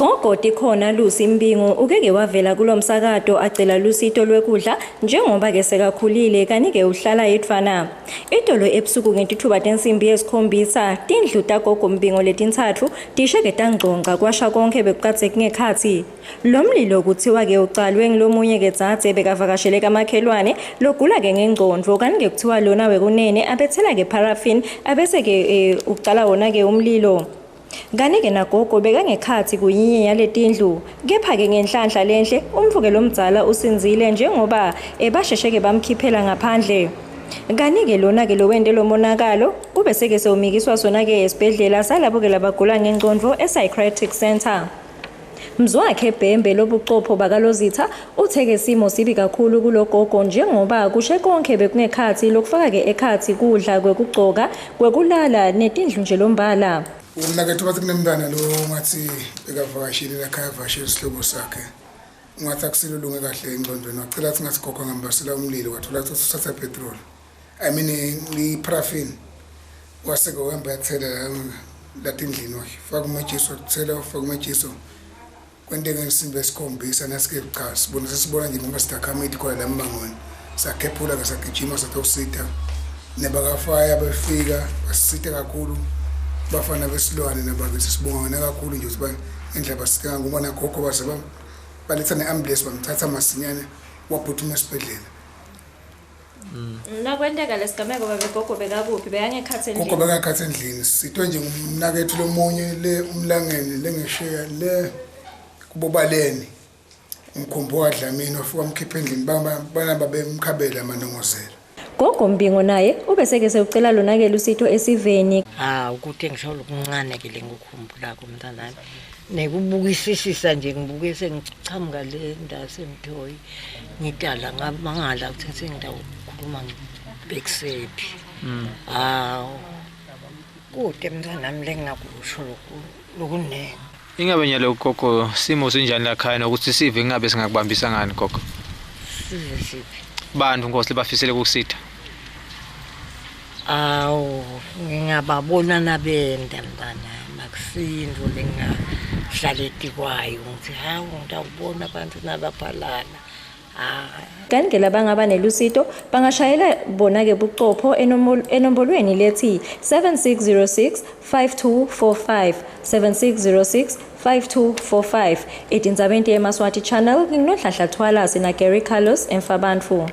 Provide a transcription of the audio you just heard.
Gogo Tikhona Lucy Mbingo ukeke wavela kulomsakato acela lusito lwekudla njengoba ke sekakhulile kani-ke uhlala yedvwana. Itolo ebusuku ngentithuba tensimbi yesikhombisa tindlu tagogo Mbingo letintsatfu tishe-ke tangcongca kwasha konkhe bekukadze kungekhatsi. Lo mlilo kuthiwa-ke ucalwe ngilomunye-ke dzadze bekavakashele kamakhelwane logula-ke ngengcondvo kanti-ke kuthiwa lona wekunene abetsela-ke paraffin abese-ke ucala wona-ke umlilo. Kanti-ke nagogo bekangekhatsi kuyinye yaletindlu. Kepha-ke ngenhlanhla lenhle umfuke lomdzala usindzile njengoba basheshe-ke bamkhiphela ngaphandle. Kanti-ke lona-ke lowente lo monakalo ube seke sewumikiswa sona-ke esibhedlela salabo-ke labagula ngengcondvo e-Psychiatric Center. Mzwakhe Bhembe lobucopho bakalozitha uthe-ke simo sibi kakhulu kulogogo njengoba kushe konke bekungekhatsi lokufaka-ke ekhatsi kudla kwekugcoka, kwekulala netindlu nje lombala. Umnaketfu bathi kunemntwana lo ungathi bekavakashile lakhaya avakashele isihlobo sakhe. Ungathi akusilo lunge kahle engcondweni wacela athi ngathi gogo angambasela umlilo wathola ukuthi usathatha petrol. I mean i-paraffin. Wase-ke uhamba yathela latindlini wakhe. Faka umajiso wathela ufaka umajiso. Kwenteka insimbi yesikhombisa nasike cha sibona sesibona nje ngoba sidakhamiti khona la emmangweni. Sakhephula ke sagijima satosita. Nebakafaya befika basisita kakhulu bafana besilwane nabakithi sibonga kakhulu nje ukuthi indlela basika ngoba nagogo base baletha ne-ambulance bamthatha masinyane waphuthuma esibhedlela. Nakwenteka lesigameko babe gogo bekakuphi bekangekhatsi Gogo endlini? Bekakhatsi endlini sitwe nje ngumnaketfu lomunye le umlangeni lengesheya le kubobaleni umkhumbi wadlamini wafika wamkhipha endlini bana babemkhabela amanongozelo. Gogo Mbingo naye ubeseke sewucela lona-ke lusito esiveni. Hawu ukuthi ngisho lokuncane ke lengikukhumbulako mntanami nekubukisisisa nje ngibuke sengichamuka le ndawo semthoyi ngidala ngamangala ukuthi sengidawukhuluma ngibekusephi. Hawu kude mntanami lengingakusho lokunene. Ingabe nyalo gogo simo sinjani lakhaya nokuthi sive ingabe singakubambisa ngani gogo? Sive siphi? Bantu nkosi bafisele ukusitha. Awu ngingababona nabenda mntanami akusinto lengahlala etikwayo ngithi hawu ngitawubona abantu nabaphalala. Hayi. Kanti-ke labangaba nelusito bangashayela bona-ke bucopho enombolweni lethi 7606 5245 7606 5245. Etindzabeni teMaswati Channel nginguNonhlanhla Thwala sina Gary Carlos emfabantfu.